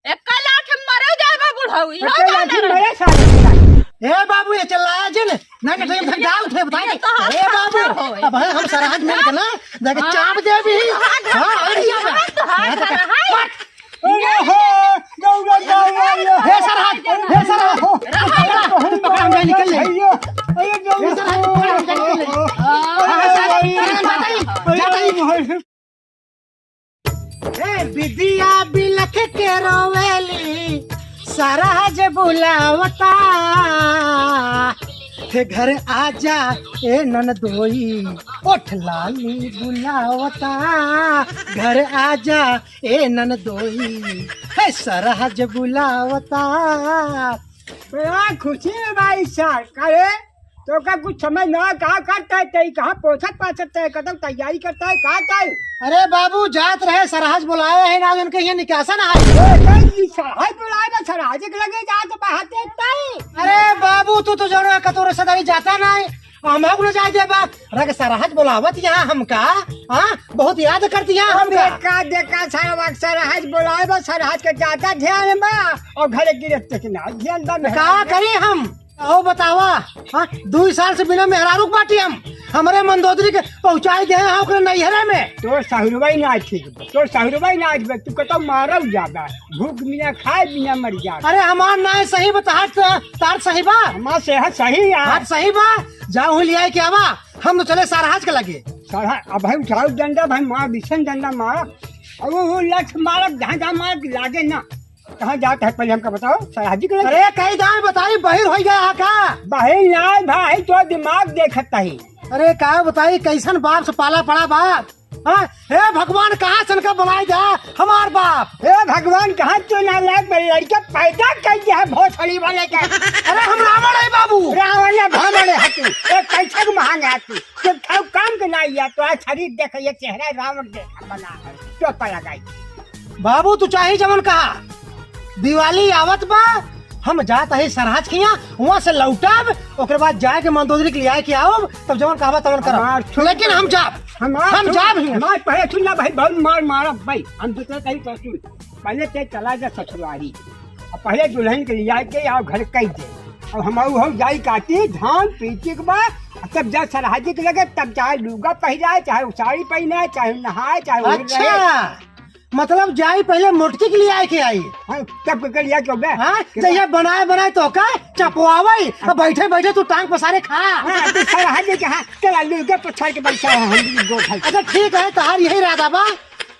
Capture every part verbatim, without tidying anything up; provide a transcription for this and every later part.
एक लाठी मरे जाबा बुढ़ऊ, इहो एके जाने लाठी रहे। मरे साले के लाठी। ए बाबू, ये चिल्लाया जिन, ना कि तुम धक डाल उठे, बताए। ये तो ए बाबू, होए। अब हम सरहज मिल के ना, जाके हाँ। चाप दे भी। हाँ, हाँ, अरे, ये ये तो हाथ सरहज। अरे, हो, गौरा, गौरा, ये हे सरहज, हे सरहज। पकड़, हम जाए, निकल ले। अरे, अरे, गौरा। हे सरहज, पकड़, हम जाए, निकल ले। हाँ, हाँ, सरहज, जाता ही, जाता ही। ए बिदिया बिलख के रोवेली, सरहज बुलावता। हे घर आजा ए ननदोई, ओठ लाली बुलावता। घर आजा ए ननदोई, हे सरहज बुलावता। बड़ा खुशी में बाई सार, करे तोका कुछ समझ ना, का करता है तई, कहाँ पोछत पाछत है, कतौ तैयारी करता है, का तई? अरे बाबू, जात रहे सरहज बुलाए है ना, उनके यहाँ निकासन है। ए, तई ई सरहज बुलाए ना, सरहज के लगे जात बहाते तई। अरे बाबू, तू तो जौन कतौ रिश्तेदारी जाता ना है, हम लोग न जाए देबा। अरे के सरहज बुलावत यहाँ हमका, हाँ, बहुत याद करती यहाँ अबे हमका। का देखा सरवा, सरहज बुलाए बा, सरहज के ज्यादा ध्यान बा और घरे गिरफ्त के ना ध्यान बा। का करी हम? आओ बतावा, हाँ, दुई साल से बिना मेहरारू के बाटी हम, हमरे मंदोदरी के पहुँचाई दे हैं ओकरे नैहरे में। तोर सहुरवा ही ना ठीक बा, तोर सहुरवा ही ना ठीक बा, तू कतौ मारल जाबा, भूख बिना खाए बिना मर जाबा। अरे हमार नाय सही बा, तहार, तहार सही बा? हमार सेहत सही है। बात सही बा, जाओ हुई लियाए के आवा, हम तो चले सरहज के लगे। सरहज, अब भाई उठाओ डंडा, भाई मार, बिछन डंडा मार, और वो, वो लठ मारब, जहाँ जहाँ मारब लागे ना। कहाँ जात है पहले हमका बताओ, सरहजी के लगे? अरे, कई दाई बताई, बहिर होइ गया है का? बहिर नाय भाई, तो दिमाग देखत ही। अरे, का बताई, कैसन बाप से पाला पड़ा बाप? हाँ? हे भगवान, कहाँ से इनका बनाई जा हमार बाप? हे भगवान, कहाँ तो नालायक में लड़के पैदा कर दिया है भोसड़ी वाले का। अरे, हम रावण है बाबू। रावण है, भामड़े है तू। एक पैसा के महान है तू। तो खाओ काम के ना यार, तो आज शरीर देख, ये चेहरा रावण जैसा बना है। चोपा लगाई। बाबू, तू चाहे जवन कहा, दिवाली आवत बा, हम जात हई सरहज किहाँ, वहाँ से लौटब, ओकर बाद जाए के मंदोदरी के लियाए के आउब, तब जवन कहबा तवन करब। हमार सुन, लेकिन हम जाब, हमार हम सुन, जाब ही। हमार पहले सुन ना भाई, बहुत मार मारब भाई, हम दूसरे कहीं तो सुन, पहले ते चला जा ससुरारी, और पहले दुल्हन के लियाए के आओ घर कह दे, और हम हम जाई काटी धान पीटी के बाद, तब जा सरहजी के लगे, तब चाहे लुगा पहिराए, चाहे साड़ी पहिनाए, चाहे नहाए, चाहे उड़ रहे। अच्छा, मतलब जाई पहले मोटकी के लियाए के आई। हाँ, तब के लिया के बे? हाँ, जहिया बनाए बनाए तो का चपवावई, अब बैठे बैठे तू टांग पसारे खा। हाँ, तू सरहज के हाँ, तेरा लुगा पछाड़ के बैठा है, हम भी दो भाई। अच्छा ठीक है, तहार यही इरादा बा,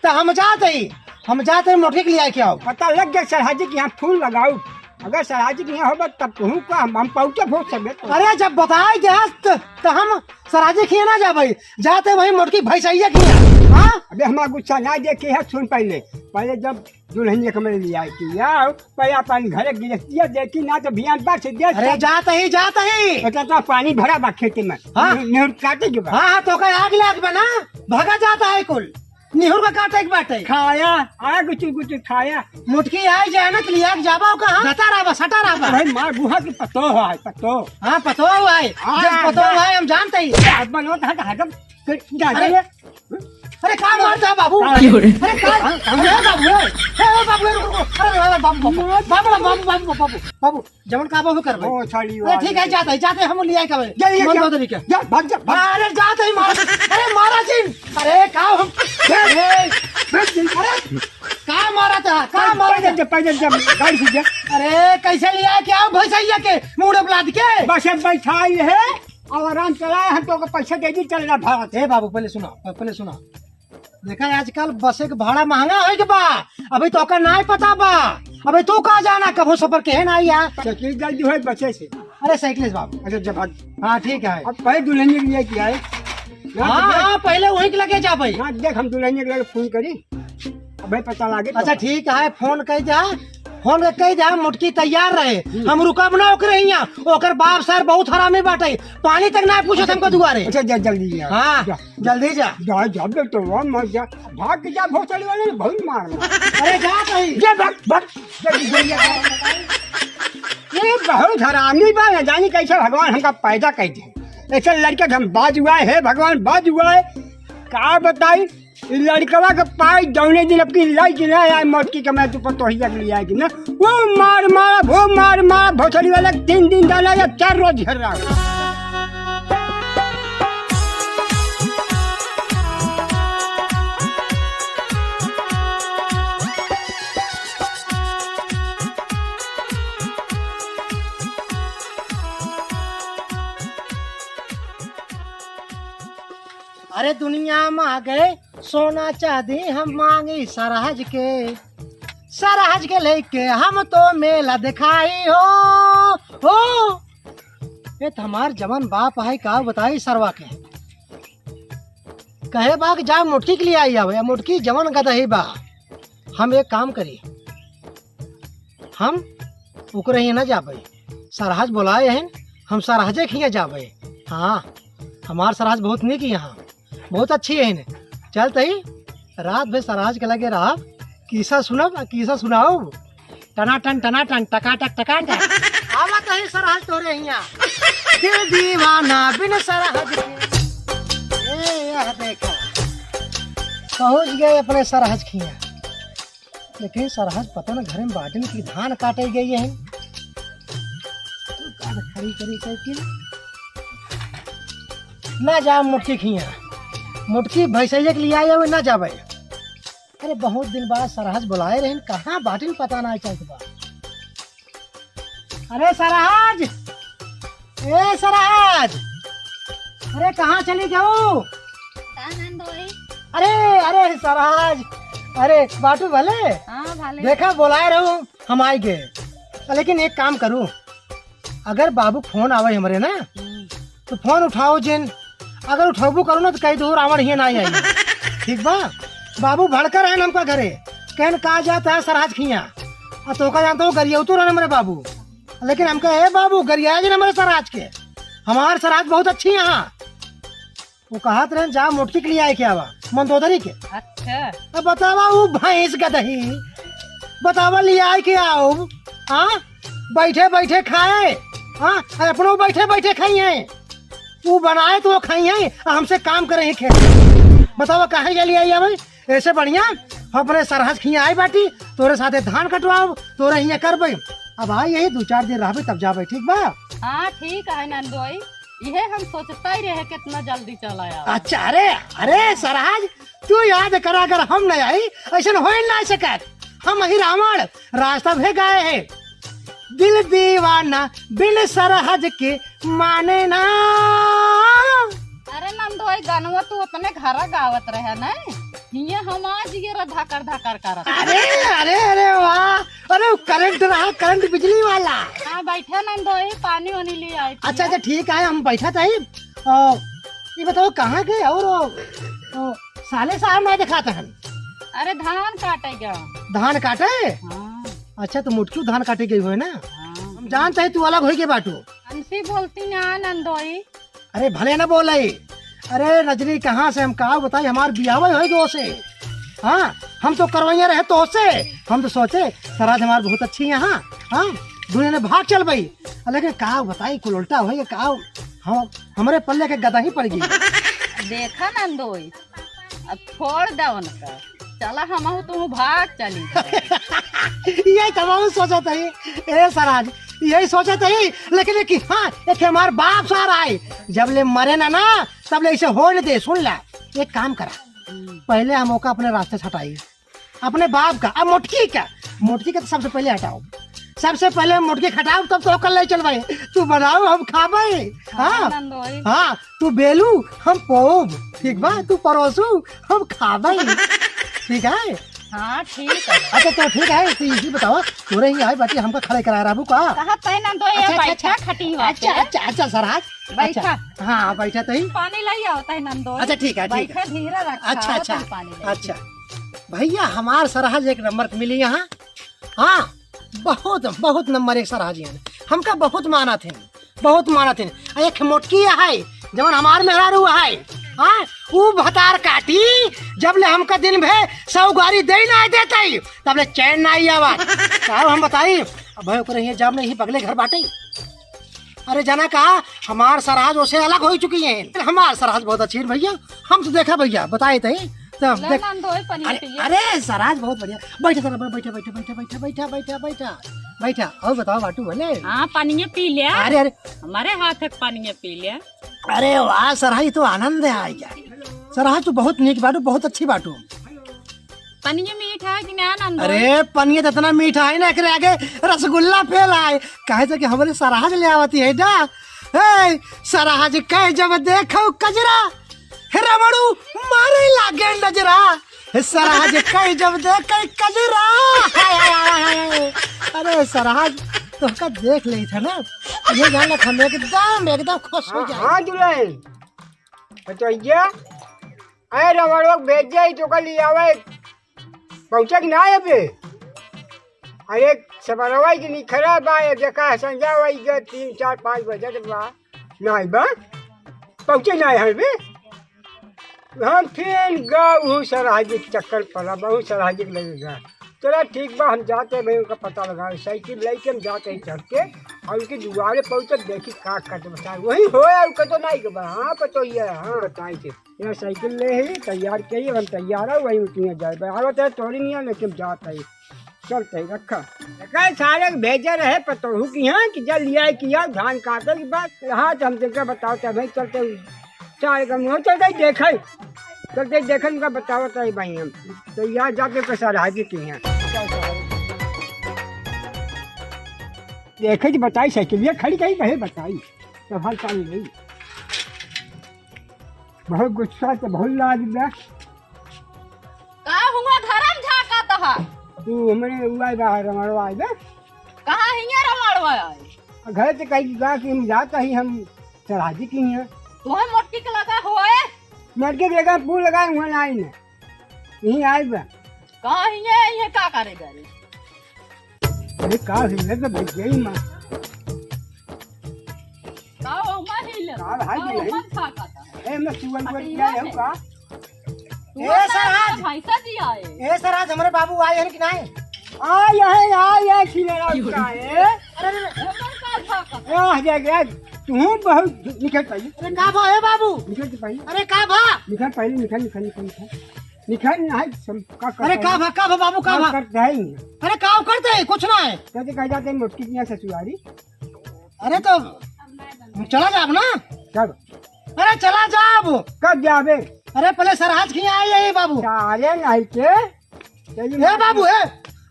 तो हम जात हई, हम जात हई मोटकी के लियाए के आओ। पता लग गया सरहज के यहाँ फोन लगाओ, अगर सरहज के यहाँ होबे तब कहूँ का हम, हम पहुँचे बहुत समय तो। अरे जब बताए देहस त, त हम सरहज के यहाँ ना जाबे, जाते वही मोटकी भैंसैया के यहाँ। हाँ? अबे हमार गुस्सा ना देखे है, सुन पहले, पहले जब दुल्हनिया के मेरे लिए आई थी, आओ, पहले अपन घर गिरस्तिया देखी ना तो भियान बात से देख अरे सब। जात ही, जात ही। बेटा तो पानी भरा बा खेते में। हाँ। निहुर काटे के बा। हाँ, हाँ, तो का आग लाग बा ना, भगा जात है कुल। निहुर का काटे के बाटे। खाया, आ गुचु गुचु खाया। मोटकी आई जाए ना, तो लिया के जाबा कहाँ? गता रहा बा, सटा रहा बा। भाई मार बुहा के पतो है, पतो। हाँ, पतो है। हाँ, जब पतो हाँ। है, हम जानते ही। अब बनवा था, हटम। अरे, अरे, का मारता है बाबू? हाँ। अरे, का? हाँ, हाँ। अरे, बाबू, ए, ए, बाबू, ए, रुको, रुको। अरे, अरे, बाबू, बाबू, बाबू, बाबू, बाबू, बाबू, बाबू, जवन का बाबू करबे। ओ, साली अरे, वाली। ठीक है, जाते हैं, जाते हैं, हम लिया के आवे। जा, जा, मन जा। बदल के। जा, भाग जा, भाग। अरे, जाते ही मारा। अरे, मारा जिन। अरे, का हम? जा। अरे, भाग जा। अरे, का मारा था? का मारा था? पैदल जा, पैदल जा, गाड़ी से जा। अरे, कैसे लिया के आओ भैंसैया के? मूड़ पे लाद के? बस अब बैठाई है। और आराम चलाए, हम तो को पैसा दे दी, चल रहा भारत। ए बाबू, पहले सुना, पहले सुना। देखा, आजकल बसे के भाड़ा महंगा होइ के बा। अभी तो ओकर नाय पता बा। अबे तू का जाना, कभो सफर के है ना यार। साइकिल जल्दी होए बसे से। अरे साइकिल से बाबू। अच्छा, जब भाग। हाँ, ठीक है। अब पहले दुल्हनिया के लिए किया है। ना हाँ, तो देख। हाँ, पहले वहीं के लगे जा भाई। ना देख, हम दुल्हनिया के लगे फोन करी। अबे पता लागे तो। अच्छा, ठीक है, फोन कह दे, फोन के कह दे, हम मोटकी तैयार रहे, हम्म। हम रुकब ना ओकरे हियाँ। ओकर बाप सर बहुत हरामी बाटे, पानी तक ना पूछत हमको दुआरे। अच्छा, जा जल्दी जा। हाँ, जा। जल्दी जा। जा, जा बेटवा, मत जा, भाग के जा, भोसड़ी वाले ने बहुत मार मार। अरे जा कहीं। जा, भाग, भाग, जल्दी, जल्दी जा। ये बहुत हरामी बा, न जानी कैसे भगवान हमका पैदा कर दे। ऐसे लड़के के हम बाज हुआ है, हे भगवान, बाज हुआ है। का बताई, ई लड़कवा के पाई जौने दिन अपनी लाई कि ना आए मोटकी के मैं तू पतोहिया के लिए आएगी ना, वो मार मारा, वो मार मारा, भोसड़ी वाला तीन दिन डाला या चार रोज घर रहा। अरे दुनिया माँगे सोना चाँदी हम माँगी सरहज के, सरहज के लेके हम तो मेला देखाई हो, हो। ये तो हमार जवन बाप है, का बताई सरवा के। कहे बा कि जा मोटकी के लिए आई आवे, मोटकी जवन गदही बा। हम एक काम करी, हम ओकरे हियाँ ना जाबे, सरहज बोलाए हन, हम सरहजे के हियाँ जाबे। हाँ, हमार सरहज बहुत नीक यहाँ, बहुत अच्छी है। चल तही रात भर सरहज के लगे रहब, किस्सा सुनब आ किस्सा सुनाओ। टनाटन टनाटन टकाटक टकाटक। आवा तही सरहज तोरे हियाँ, दिल दीवाना बिन सरहज के। ए, यह देखा, पहुँच गए अपने सरहज के हियाँ। लेकिन सरहज पता न घरे में बाटिन कि धान काटे गई है। तू का खड़ी करी साइकिल? ना जा मोटकी खिया, मोटकी भैंसैया के लिए आए हुए ना जाबे। अरे बहुत दिन बाद सरहज बुलाए रहन, कहाँ बाटिन पता ना चलत बा। अरे सरहज, ए सरहज, अरे कहाँ चली गऊ? का नंदोई? अरे, अरे सरहज, अरे बाटू भले? हाँ, भले। देखा बोलाए रहू, हम आइ गए। लेकिन एक काम करू, अगर बाबू फोन आवे हमरे ना, हम्म। तो फोन उठाओ जिन, अगर उठौबू करू ना तो कही दो रावण हियाँ ना आई। ठीक बा? बाबू भड़कर है हमका घरे, कहन का जाता है सरहज खिया, और तोका जानता हूँ गरियौतू रहन हमरे बाबू। लेकिन हमका, "ए बाबू, गरियाए जिन हमरे सरहज के, हमार सरहज बहुत अच्छी यहाँ।" वो कहत रहन, "जा मोटकी के लिए आए के आवा, मंदोदरी के।" अच्छा। अब बतावा, वो भैंस गदही, बतावा, ले आए के आओ, हाँ? बैठे बैठे खाए, हाँ? और अपनो बैठे बैठे खाई हैं। वो बनाए तो वो खाई हैं, और हमसे काम करे ही खेत। बतावा, काहे के लिए आई आवे? ऐसे बढ़िया हम अपने सरहज खिया आई बाटी, तोरे साथे धान कटवाओ, तोरे हियाँ करबे। अब आई यही दो चार दिन रहबे तब जाबे, ठीक बा? हाँ, ठीक है नंदोई, इहे हम सोचता ही रहे कितना जल्दी चला आवा। अच्छा, अरे, अरे सरहज, तू याद करा, अगर हम नहीं आई, ऐसन हो ही ना सकत। हम ही रावण, रास्ता भे गए हैं। दिल दीवाना बिन सरहज के माने ना। अरे नंदोई, गनवा तू अपने घरा गावत रहे ना, हियाँ हम आज ये रहा धाकर धाकर करत। अरे, अरे, अरे वाह, अरे वो करंट रहा, करंट बिजली वाला। हाँ, बैठा नंदोई, पानी वानी ले आई थी। अच्छा, अच्छा, ठीक है, हम बैठा था ही। अ, ये बताओ कहाँ गए और, अ, साले साहब ना दिखाते हैं? अरे धान काटे गए। धान काटे? हाँ। अच्छा, तो मोटकी धान काटे गई हुए ना? हाँ। हम जानते हैं तू अलग होई के बाटू। हमसे बोलती ना नंदोई। अरे भले ना बोले। अरे रजनी, कहाँ से हम का बताई, हमार बियाह होई गो से। हाँ, हम तो करवैया रहे तो से। हम तो सोचे सरहज हमार बहुत अच्छी यहाँ। हाँ, दुनिया में भाग चल गई। लेकिन का बताई, कुल उल्टा होई का, हम, हमरे पल्ले के गदही पड़ गई। देखा नंदोई, अब छोड़ दे उनका, चला हमहू तू भाग चली जाए। ये तो हमहू सोचत हई, ए सरहज, यही सोचत हई, लेकिन एक, हाँ, एक हमार बाप सार आए, जब ले मरे ना ना, तब ले इसे होने दे। सुन ला, एक काम करा, हम्म। पहले हम ओका अपने रास्ते से हटाई, अपने बाप का, अब मोटकी का, मोटकी का तो सबसे पहले हटाओ, सबसे पहले मोटकी हटाओ, तब तो ओकर ले चलबे, तू बनाओ, हम खाबे। हाँ, हाँ, नंदोई। हाँ, तू बेलू, हम पोब, ठीक बा? तू परोसू, हम खाबे। ठीक है? हाँ, ठीक है। अच्छा, तो ठीक है, तू इसी बतावा, तोरे ही आई बाटी, हमका खड़े करा रहबू का? कहा तय नंदोई, अच्छा, अच्छा, बैठा अच्छा। खटिया अच्छा, पे। अच्छा, अच्छा, सरहज। बैठा। अच्छा, हाँ, बैठा तही। पानी लाई आओ तय नंदोई। अच्छा, ठीक है, ठीक है। बैठा, धीरे रखा, अच्छा, आओ अच्छा, तनी पानी लाई। अच्छा। भैया, हमार सरहज एक नंबर के मिली यहाँ। हाँ, बहुत, बहुत नंबर एक सरहज है। हमका बहुत मानत है। बहुत मानत है। आ एक मोटकी है, जवन हमार मेहरारू है, हाँ, ऊ भतार काटी, जब ले हमका दिन भे सौ गारी दे ना देते, तब ले चैन ना आई आवा। का हम बताई, अब भाई ओकरे हियाँ जाब नहीं, बगले घर बाटे। अरे जाना का, हमार सरहज ओसे अलग हो चुकी है। हमार सरहज बहुत अच्छी है भैया, हम तो देखा भैया, बताए तही, तब ले देख। नंदोई, पनिया अरे, पी ले। अरे, सरहज बहुत बढ़िया। बैठा, सरहज, बैठा, बैठा। और बताओ, बाटू भले? हाँ, पनिया पी ले। अरे, अरे। हमारे हाथ के पनिया पी ले। अरे वाह, सरहज तो आनंद है, आई जाए। सरहज तो बहुत नीक बाटू, बहुत अच्छी बाटू। पनिया मीठा है कि ना, नंदोई? अरे, पनिया तो इतना मीठा है ना, एकरे आगे रसगुल्ला फेल है। काहे से कि हमरे सरहज ले आवती है ना। ए, सरहज कहे जब देखो कजरा, हे रमणू मारे लागे नजरा। हे सरहज कहे जब देखे कजरा। हाय, हाय, हाय, हाय। अरे सरहज, तोहका देख लेइत है ना, ये जान हम एकदम, एकदम खुश हो हाँ, जाए। हाँ, दुल्हन। बतैया, अरे रमणवा के भेज दे, तो कल ले आवे। पहुँचा कि ना अबे? अरे, सबरवा के निखरा बा, ये देखा, संझा वही गए, तीन, चार, पाँच बजे बा। नाहीं बा। पहुँचे नाहीं है बे। हम फिर गऊ सरहज के चक्कर पड़ा, बहुत सरहज के लगेगा। चला ठीक बा, हम जाते भाई उनका पता लगावे। साइकिल लेके हम जाते ही चढ़ के, और उनके दुआरे पहुँचे, देखी का करते बताए। वही हो यार, उनका तो नाहीं के बा। हाँ, पतोहिया, हाँ, बताई के। यह साइकिल ले ही तैयार कही, हम तैयार है, वही उठिए जाए। बे, आवत है, तोरी नहीं है, लेकिन जात है। चलते ही रखा। कहे सारे के भेजे रहे पतोहू की यहाँ कि जल लिया किया धान काटे की बात। हाँ, तो हम तेरे बताओ तो भाई चलते ही। सारे का मुँह चलते ही देखे। चलते ही देखे उनका बताओ तो भाई हम। तो यहाँ जाके के सरहज की यहाँ। देखे जी बताई साइकिल, ये खड़ी कहीं कहे बताई। तो हाल चाल नहीं। बहुत गुस्सा तो बहुत लाज बा। का हुआ घरम झाँकत ह? तू हमरे उआई बा, रमणवा आई बा। कहाँ हियाँ रमणवा आई? घर से कही बा कि हम जात ही, हम सरहज की हियाँ। तोहे मोटकी के लगा होए? मोटकी के लगा, पूल लगा हुआ ना आई ना। यहीं आई बा। कहाँ हियाँ, ये का करे करे? अरे का हियाँ तो भाई गई माँ। का ओमा हिल? का भाई का नहीं? ओमा झाँकत ह? ए, मैं सुअर अरे को ये क्या है है। का? तू ए, ना सरहज! भैंसा जी आए। ए, सरहज, हमरे बाबू आए हैं कि नहीं? आए हैं, आए हैं, खिलेरा उठा है। अरे, अरे, अरे। हमर का झाँकत ह? ए, आ जा, जा। तू बहुत निकल पहले। अरे, का भा, ए बाबू? निकल तो पहले। अरे, का भा? निकल पहले, निकल, निकल, निकल, निकल। निकल, नहीं, सब का करता अरे, का है? भा, का भा, बाबू, का काम भा? करता है ही। अरे, का करते हैं? कुछ ना है। कहते, कह जाते हैं, मोटकी की यहाँ ससुरारी। अरे तो हम चला जाब ना। कब? अरे चला जाब। कब जाबे? अरे पहले सरहज की आई है बाबू। साले नहीं के। चलिए ए बाबू, ए।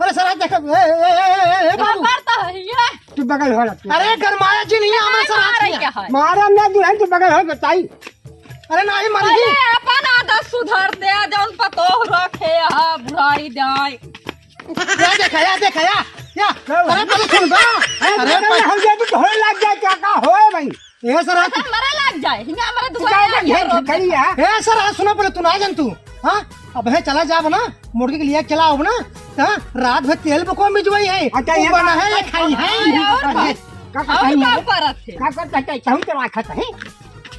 अरे सरहज देख, ए, ए, ए, ए, ए, ए, बाबू। करता है ये? तू बगल हो रख। अरे गरमाया जी नहीं है, हमारे सरहज मारे की क्या है। है? मारा ना जो है, तू बगल हो बताई। अरे नहीं मर पहले गई। अपन आदत सुधार दे, जौन पतोह रखे, हाँ, बुढ़ाई जाए। या देखा, या देखा, या, या। क्या हुआ? अरे, पहले सुन बा। अरे, अरे, पहले पह- हम ये तो ढोल लग जाए, क्या का होए भाई? ए, सर, आप अरे, मरे लग जाए, हिंगा हमारे दुआरे क्या आके ये रो दे। खड़ी है? ए, सर, आ, सुनो पहले, तू ना जान तू, हाँ? अब है, चला जाब ना, मुर्गी के लिए चला आब ना, हाँ? रात भर तेल बको मिजवाई है, अच्छा, तू ये बना बात है, ये खाई है। अरे, और अरे, बात। का, का और खाई का है? परत है? का, का, का, का, कहूँ के राखत है?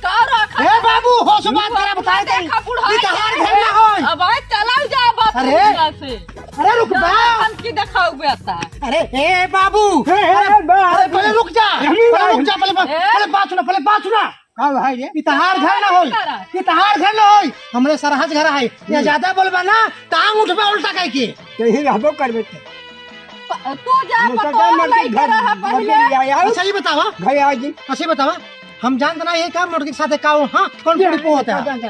का रखा ए है? बाबू, होश बात करा, बताए देखा, दे। बुढ़ाई इतहार है। घर ना होय। अब आए चला जा बाप अरे। दुनिया से। अरे रुक जा, बा। हम की देखाऊ बेटा। अरे ए बाबू। ए, ए, अरे, बा। अरे पहले रुक जा। हम पहले रुक जा, पहले बात, ए। पहले बात सुना, पहले बात सुना। का भाई रे? इतहार घर ना होय। इतहार घर ना होय। हमरे सरहज घर है। ये हम्म। ज्यादा बोलबा ना, टांग उठबा उल्टा कह के। यही रहबो करबे ते। प-, तू जा, मुसलमान पतोह मर्द लइके घर, रहा घर पहिले। ले आया। अच्छा, ये बतावा। घर आ जी। अच्छा, ये बतावा। हम जानत ना ये का मोटकी के साथे का हो, हाँ? कौन पूड़ी पोवत है? का जानता?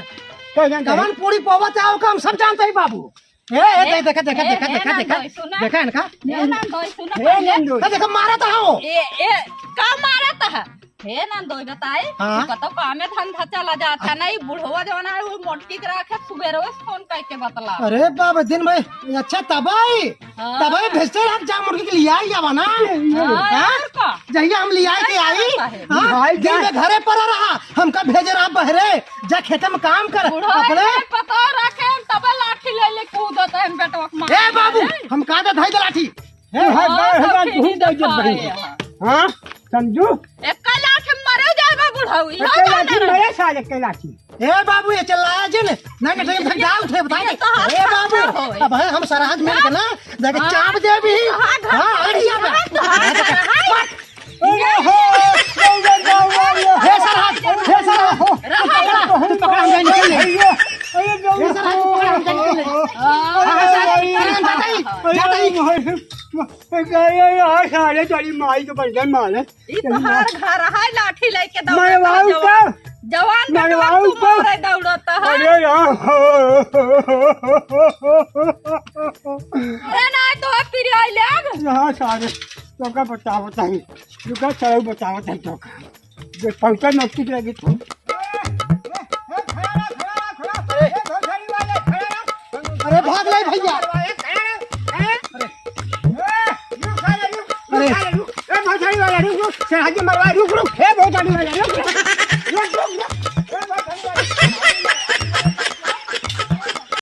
का जानता है? कवन पूड़ी पोवत है, ओका हम सब जानत ही बाबू। ए, ए, ए, देख, देख, देख, ए, देख, ए, देख, नंदोई, देख। सुना। देखा इनका? ए, नंदोई, सुना ए, पहिले। नंदोई। ए, देख, मारत है हो। ए, ए, का मारत है? हे नंदोई बताई, हाँ। तू कतो कामे धंधा चला जाता नहीं, बुढ़वा जवाना है, वो मोटकी के रखे, सुबेरे से फोन करके बतला। अरे बाबा, दिन में अच्छा तबाही, हाँ। तबाही भेजते रह जा, मुर्गी के लिए आई जावा ना। हाँ, हाँ? और का? जहिया हम ले आए के आई, करता है? हाँ? भाई दिन जान। में घरे पर रहा, हमका भेजे रहा बहरे, जा खेते में काम कर, बुढ़वा अपने के पता रखे, तब लाठी ले ले कूदत है, हम बेटवा के मार ए बाबू, अरे। हम का दे धाई दे लाठी? हे, हे, हाँ, हे, हे, सब तू चीज तो जब दिखाए भाई। हैं। हाँ, समझू? एक लाख मरे जाएगा बुढ़ऊ, इहो एक लाख जाने रहे। मरे साले के लाठी। ए बाबू, ये चला जिन, ना के टाइम तक डाल उठे, बताए ये नहीं। तो हाथ ए बाबू, का होए। अब है हम सरहज में के ना, जाके हाँ। चाप दे भी। हाँ, घर हाँ, अरे, ये घर बा। तो हाथ का है। अरे हो, हो, हो, हो, हो। हे सरहज, हे सरहज, तू पकड़ा, तू पकड़ा, हम जाएंगे, चल ले। अरे, अरे, हे सरहज, तू पकड़ा, हम जाएंगे। अरे यार, सारे तेरी माई के बर्तन मारे। ई तोहार घर है, लाठी लेके दौड़त है मरवाऊ जवान। का? जवान का मरवाऊ जवान तू का? मारे दौड़त है। अरे यार। अरे ना, तो फिर आई लेग। यहाँ सारे, तोका बतावत है। रुका, सारे बतावत है तोका। जे पहुंचा नजदीक लगे तो। अरे भाग ले भैया। अरे।